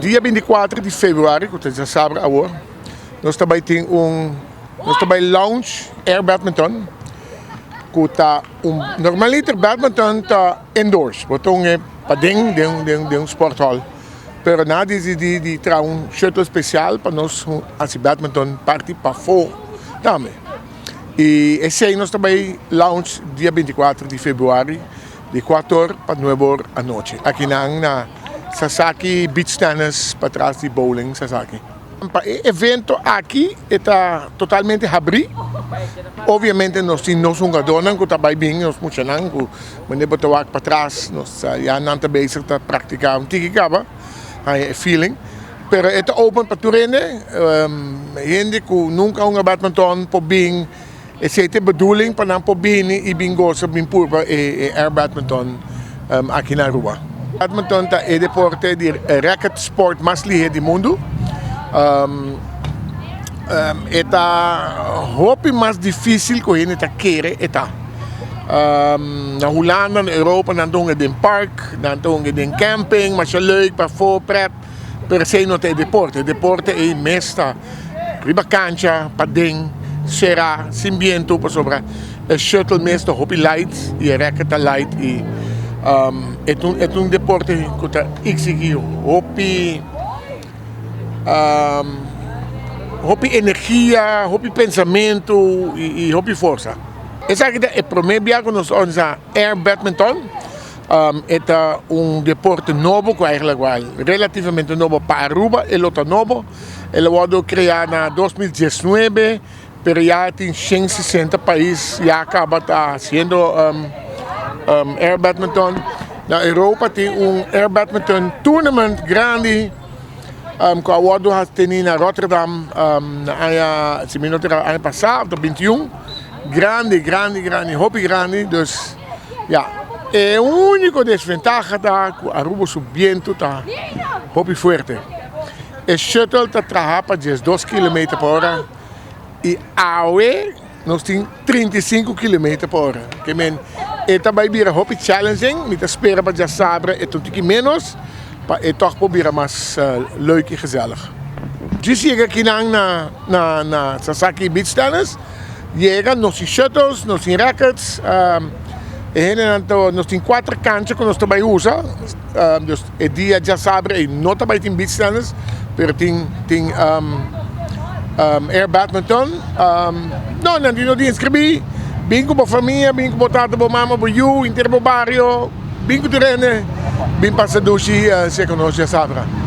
Dia 24 di februari, ku ta djasabra awor, nos ta bai tin un, nos ta bai launch Air Badminton, ku ta un, normaliter badminton ta indoors, bo ta un e paden den den den un sporthal, pero nan a disidí di traha un shuttle spesial pa nos hasi badminton parti pafó tambe. I esei nos ta bai launch dia 24 di februari di kuater or pa nuebe or anochi akinan na Sasaki Beach Tennis patras di Bowling Sasaki. Pa e evento aki e ta totalmente habrí. Obviamente nos tin nos hungadónan ku ta bai bin, nos muchanan ku manera bo ta wak patras nos ya nan ta bezig ta praktiká un tiki kaba haña e feeling. Pero e ta open pa tur hende, hende ku nunka a hunga badminton por bin. Esei ta e bedoeling pa nan por bini i bin gosa, bin purba e air badminton aki na Aruba. Badminton ta e deporte di racket sport mas lihe di mundu. E ta hopi mas dificil ku hende ta kere e ta. Na Hulanda, na Europa nan ta hunga den park, nan ta hunga den camping, masha leuk, pafó, pret. Pero esei no ta e deporte. E deporte ei mes ta riba kancha, paden, será, sin bientu, pasobra e shuttle mes ta hopi light i e racket ta light i e ta un e ta un deporte ku ta eksigí hopi hopi energia, hopi pensamentu i hopi forsa. Esaki ta e promé bia ku nos organisa Air Badminton. E ta un deporte nobo cu eigenlijk wel relativamente nobo pa Aruba e lo ta nobo. E lo wordo crea na 2019 pero ya tin 160 pais ya caba ta haciendo air badminton. Na Europa tin un air badminton tournament grandi cu a wordo teni na Rotterdam na aña si mi no ta erra aña pasa of 21. Grandi grandi grandi hopi grandi dus ya e unico desventaha ta cu Aruba su biento ta hopi fuerte e shuttle ta traha pa 12 kilometer pa ora y awe nos tin 35 kilometer pa ora ke men e ta bay bira hopi challenging mi ta spera pa djasabra e ta un tiki menos pa e toch por bira mas leuk y gezellig. Djis yega akinan na na na Sasaki Beach Tennis yega nos tin shuttles nos tin rackets e hendenan ta nos tin kuater kancha ku nos ta bai usa dus e dia djasabra ei no ta bai tin beach tennis pero tin tin air badminton no nan tin no di inskribí bin ku bo famia bin ku bo tata bo mama bo yu henter bo bario bin ku tur hende bin pasa dushi si e konos djasabra.